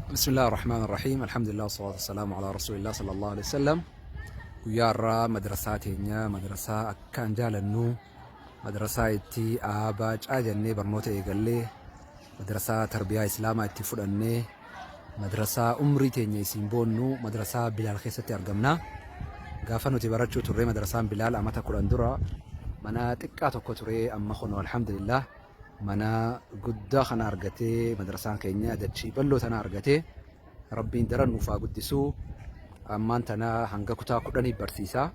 Bismillah ar-Rahmaan ar-Rahiim. Alhamdulillah wassalatu wassalamu ala Rasulillah sallallahu alaihi wasallam. Guyyaa har'aa madrasaa teenya madrasaa akkaan jaalannu madrasaa itti aabaa caa jennee barnoota eegallee madrasaa tarbiyaa islaamaa itti fudhannee madrasaa umrii teenya isiin boonnu madrasaa Bilaal keessatti argamna. Gaafa nuti barachuu turre madrasaan Bilaal amata 10 dura mana xiqqaa tokko ture amma kunoo alhamdulillah Mana guddaa kana argatee madrasaan keenya dachii bal'oo tana argatee Rabbiin daran nuuf haa guddisu. Ammaan tana hanga kutaa kudhanii barsiisa.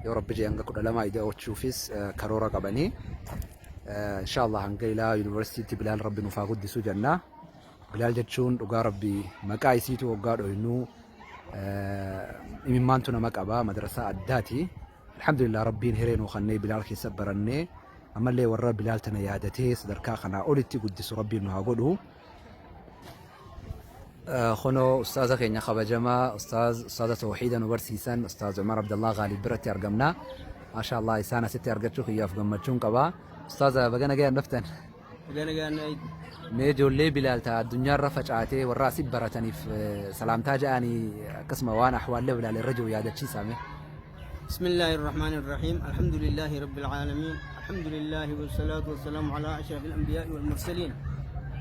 Yoo Rabbi jee hanga 12 ida'achuufis karoora qabanii. Inshaallah hanga ilaa yuunivarsiitiitti Bilaal Rabbi nuuf haa guddisu jenna. Bilaal jechuun dhugaa Rabbi maqaa isiitu hoggaa dhoynu imimmaantu nama qaba madrasaa addaati. Alhamdulillah Rabbiin hiree nuu kannee Bilaal keessa barannee ammallee warra Bilaal tana yaadatee sadarkaa kanaa olitti guddisu Rabbiin nu haa godhu. Kunoo ustaaza keenya kabajamaa ustaaz ustaaza tawxiida nu barsiisan ustaaz Umar Abdallah Gaalib biratti argamna. Maasha Allah isaan asitti argachuu kiyyaaf gammachuun qaba. Ustaaza baga nagayaan dhuftan. Baga nagaan na eegde. Mee ijoollee Bilaal ta addunyaarra facaatee warra asi barataniif salaamtaa ja'anii akkasuma waan ahwaallee Bilaal irra jiru yaadachiisaa mee. بسم الله الرحمن الرحيم الحمد لله رب العالمين الحمد لله والصلاة والسلام على أشرف الأنبياء والمرسلين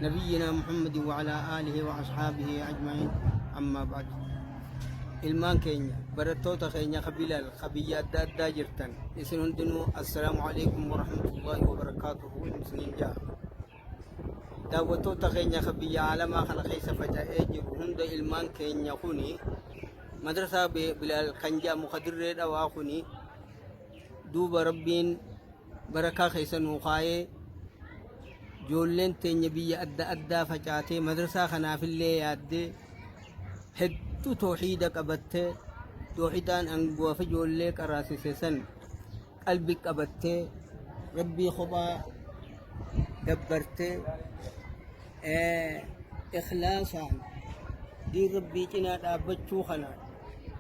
نبينا محمد وعلى آله وأصحابه أجمعين أما بعد ilmaan keenya barattoota keenya ka Bilaal ka biyya adda addaa jirtan isin hundinuu assalaamu alaikum warahmatullaahi wabarakaatuhu isiniin ja'a. Daawwattoota keenya ka biyya aalamaa kana keessa faca'ee jiru hunda ilmaan keenya kuni madrasaa Bilaal kan jedhamu ka dirree dhawaa kuni duuba rabbiin barakaa keessa nuu kaayee ijoolleen teenya biyya adda addaa facaatee madrasaa kanaafillee yaaddee hedduu toohiida qabattee toohidaan angoofa ijoollee qaraasise san qalbi qabattee rabbii kophaa gabbartee ikhlaasaan diin rabbii cinaa dhaabbachuu kana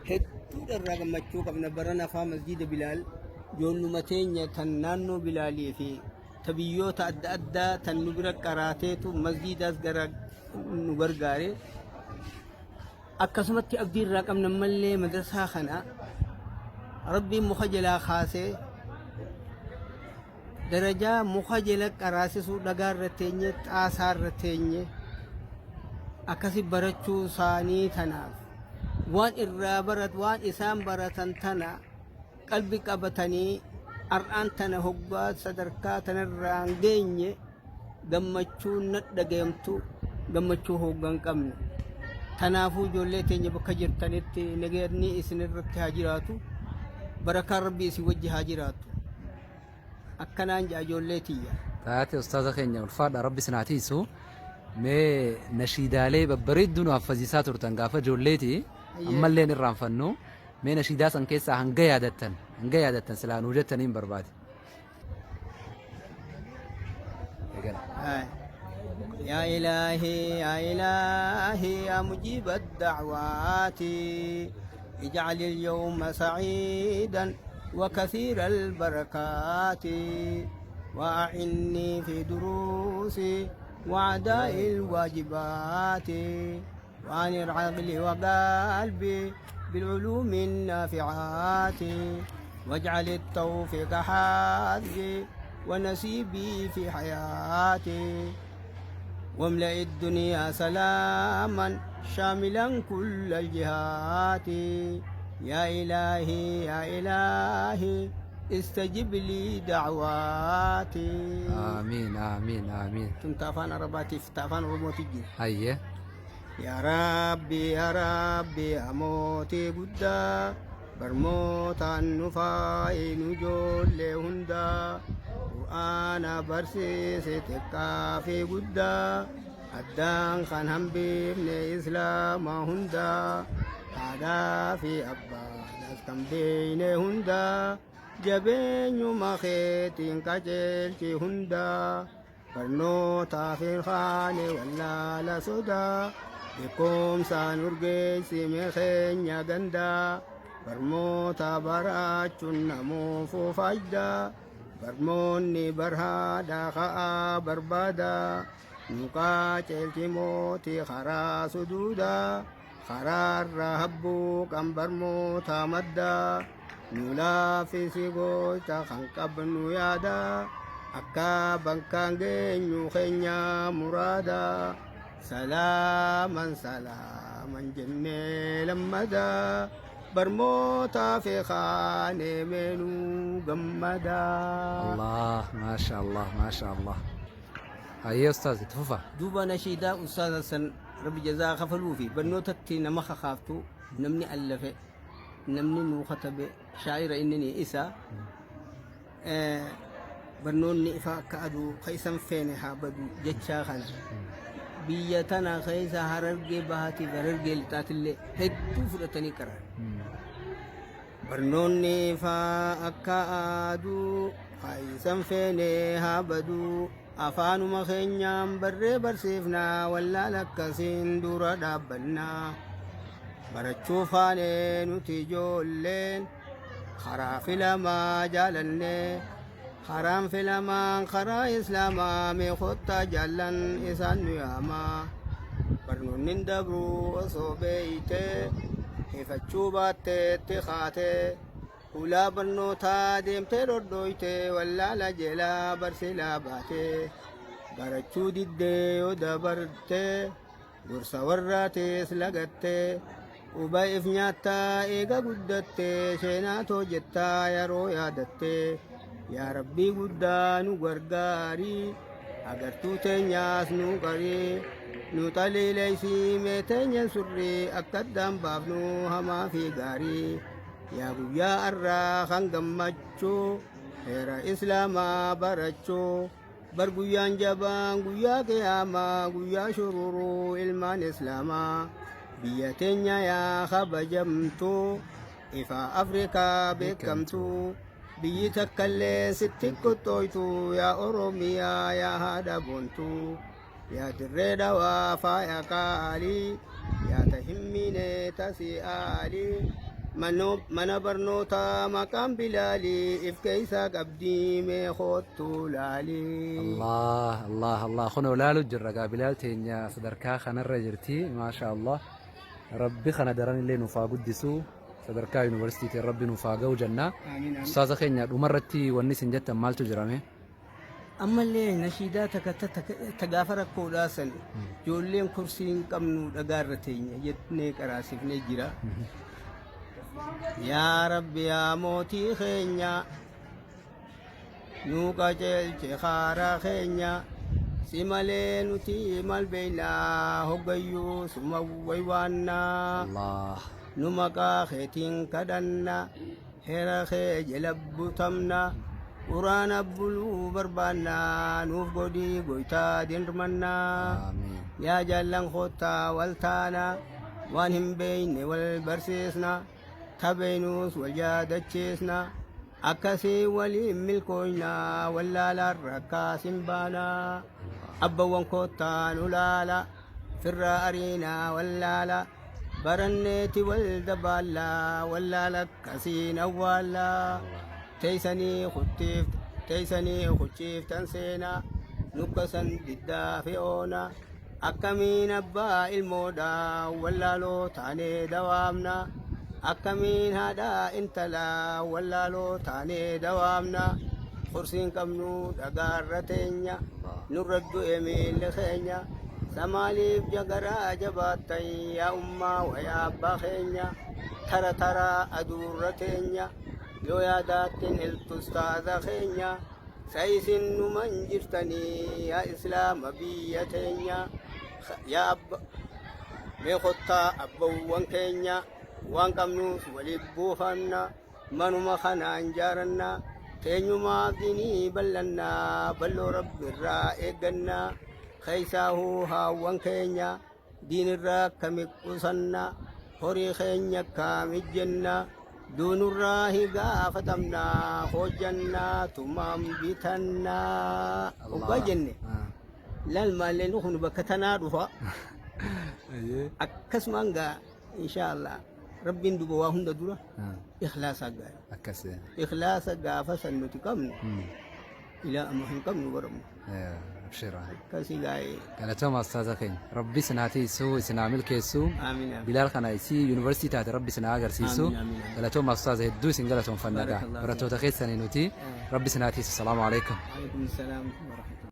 hedduudha irraa gammachuu qabna bara nafaa masjiida bilaal ijoolluma teenya tan naannoo bilaalii fi ta biyyoota adda addaa tan nu bira qaraateetu masjiidaas gara nu gargaare. Akkasumatti abdii irraa qabna mallee madrasaa kana rabbiin muka jalaa kaasee darajaa muka jala qaraasisuu dhagaa irra teenye xaasaa irra teenye akkasi barachuu isaanii tanaaf waan irraa barat waan isaan baratan tana qalbi qabatanii har'aan tana hoggaa sadarkaa tanarraan geenye gammachuun na dhagayamtu gammachuu hooggan qabne. Tanaafuu ijoollee teenya bakka jirtanitti nageenyi isin irratti haa jiraatu. Barakaan rabbii isin wajji haa jiraatu. Akkanaan ja'a ijoollee tiyya. Taate ustaaza keenya ulfaadha rabbi isin haa tiisu. Mee nashiidaalee babbareedduu nu haffasiisaa turtan gaafa ijoolleeti ammallee hin irraanfannu. Mee nashiidaa san keessaa hanga yaadattan hanga yaadattan silaa nuu jettaniin barbaade. Eegala. يا إلهي يا إلهي يا مجيب الدعوات اجعل اليوم سعيدا وكثير البركات وأعني في دروسي وأداء الواجبات وأنر عقلي وقلبي بالعلوم النافعات واجعل التوفيق حظي ونصيبي في حياتي واملأ الدنيا سلاما شاملا كل الجهات يا إلهي يا إلهي استجب لي دعواتي Aamiin aamiin aamiin. Tun afaan Arabaatiif ta afaan Oromootii jira. Hayyee. Yaa Rabbi yaa Rabbi yaa mootii guddaa barmootaan nu faayi nu ijoollee hundaa Qur'aana barsiise xiqqaa fi guddaa addaan kan hambifne islaama hundaa haadhaa fi abbaadhaas kan beeyne hundaa jabeenyuma keetiin qajeelchi hundaa Barnootaaf hin kaane wallaala sodaa beekumsaan urgeessi mee keenya gandaa barmoota barachuun namuufuu faayidaa barmoonni barhaadha ka'aa barbaada Nu qaceelchi mootii karaa suduudaa karaarra habbuu kan barmoota maddaa nu laaffisi goota kan qabnu yaada akka bakkaan geenyu keenya muraada salaaman salaaman jennee lammadaa barmoota fi kaanee meenuu gammadaa. Allah, maasha Allah, maasha Allah. Hayyee ustaaz, itti fufa. Duuba nashiidaa ustaaza san rabbi jazaa kafaluu fi barnootatti nama kakaaftu namni allafe, namni nuu katabe, shaa'ira inni ni isa barnoonni ifa akka aduu ka isan feene haa badu jechaa kana biyya tana keessa Harargee Bahaatiif Harargee Lixaatillee hedduu fudhatanii qaran. Barnoonni ifa akka aduu ka isan feene haa badu, afaanuma keenyaan barree barsiifnaa, wallaala akkasiin dura dhaabbannaa. Barachuu faanee nuti ijoolleen karaa filamaa jaalannee, karaan filamaan karaa islaamaa, mee kottaa jaallan isaan nu yaamaa. Barnoonni hin dabruu osoo beeytee hifachuu baatteetti kaatee hulaa barnootaa deemtee dhodhooytee wallaala jelaa barsilaa baatee barachuu diddee yoo dabartee gorsa warraatis lagattee quba if nyaattaa eega guddattee sheenaatoo jettaa yeroo yaadattee. Yaa rabbii guddaa nu gargaarii, agartuu teenyaas nu qarii, nu xaliileysii mee teenya surrii akka addaan baafnu hamaa fi gaarii. Yaa guyyaa arraa kan gammachuu heera islaamaa barachuu, bar guyyaan jabaan guyyaa qiyaamaa, guyyaa shururuu ilmaan islaamaa. Biyya teenya yaa kabajamtu, ifa Afrikaa beekamtu, biyyi takkallee sitti qoxxooytu, yaa Oromiyaa yaa haadha boontu, yaa Dirree Dhawaa faaya qaalii, yaa tahimmiine tasii aalii, mana barnootaa maqaan Bilaalii if keeysaa qabdii mee koottu laalii. Allah, Allah, Allah, kunoo laalu jirra gaa, Bilaal teenya sadarkaa kanarra jirti, maasha Allah. Rabbi kana daran illee nuuf haa guddisu, sadarkaa yuunivarsiitiitiin rabbi nuuf haa ga'u jenna. Amiin, amiin. Ustaaza keenya, dhumarratti wanni isin jettan maaltu jirame? Ammallee nashiidaa takka ta gaafa rakkoodhaa san ijoolleen kursii hin qabnu dhagaarra teenya jennee qaraasifnee jira. Yaa Rabbi, yaa mootii keenya, nu qajeelche karaa keenya, si malee nuti maal beeynaa, hoggayyuu suma waywaannaa. Allah. Nu maqaa keetiin kadhanna, heera kee jala butamna, quraana buluu barbaanna, nuuf godhii goytaa dinrmannaa. Amiin. Yaa jaallan, kottaa wal taana, waan hin beeyne wal barsiisna, tabeeynuus wal yaadachiisna, akkasii waliin milkooyna, wallaalaan rakkaasin baana. Abbawwan, kottaa nu laala, firraa ariinaa wallaala, baranneeti wal dabaallaa, wallaala akkasiin awwaallaa. Teeysanii kuttiif teeysanii kuchiiftan seenaa nukkasan diddaa fi oona, akkamiin abbaa ilmoodha wallaaloo taanee dawaamna, akkamiin haadha intalaa wallaaloo taanee dawaamna. Kursiin qabnu dhagaarra teenya, nurra du'e miilli keenya, samaaliif jagaraa jabaattan, yaa ummaa wayaa abbaa keenya, tara tara aduurra teenya, yoo yaadaattin iltu ustaaza keenya, sa isin numan jirtanii, yaa islaama biyya teenya, yaa abba mee kottaa abbawwan keenya, waan qabnuus waliif buufanna, manuma kanaan jaaranna, teenyumaaf dinii bal'annaa, balloo rabbi irraa eegganna, keessaahuu haawwan keenya diinirraa akkami qusanna, horii keenya akkami jenna, duunurraa hi gaafatamna, hojjannaa tumaan bitannaa oggaa jenne. Laal maallee kun bakka tanaa dhufa. Akkasumaan gaa insha Allah rabbiin duba waa hunda dura ikhlaasaa gaari. Akkas. Ikhlaasa gaafa san nuti qabnu ilaa amma hin qabnu baramu. Abshira. Akkasii gaa'ee. Galatooma ustaaza keenya. Rabbi isin haa tiisu, isin haa milkeessu. Amiin amiin. Bilaal kana isii yuunivarsiitii taate Rabbi isin haa agarsiisu. Amiin amiin amiin. Galatooma ustaaza hedduu isin galatoomfanna gaa. Barakallahu Barattoota keessanii nuti. Rabbi isin haa tiisu. Salaamu alaikum. Alaikum salaam wa rahmatullahi.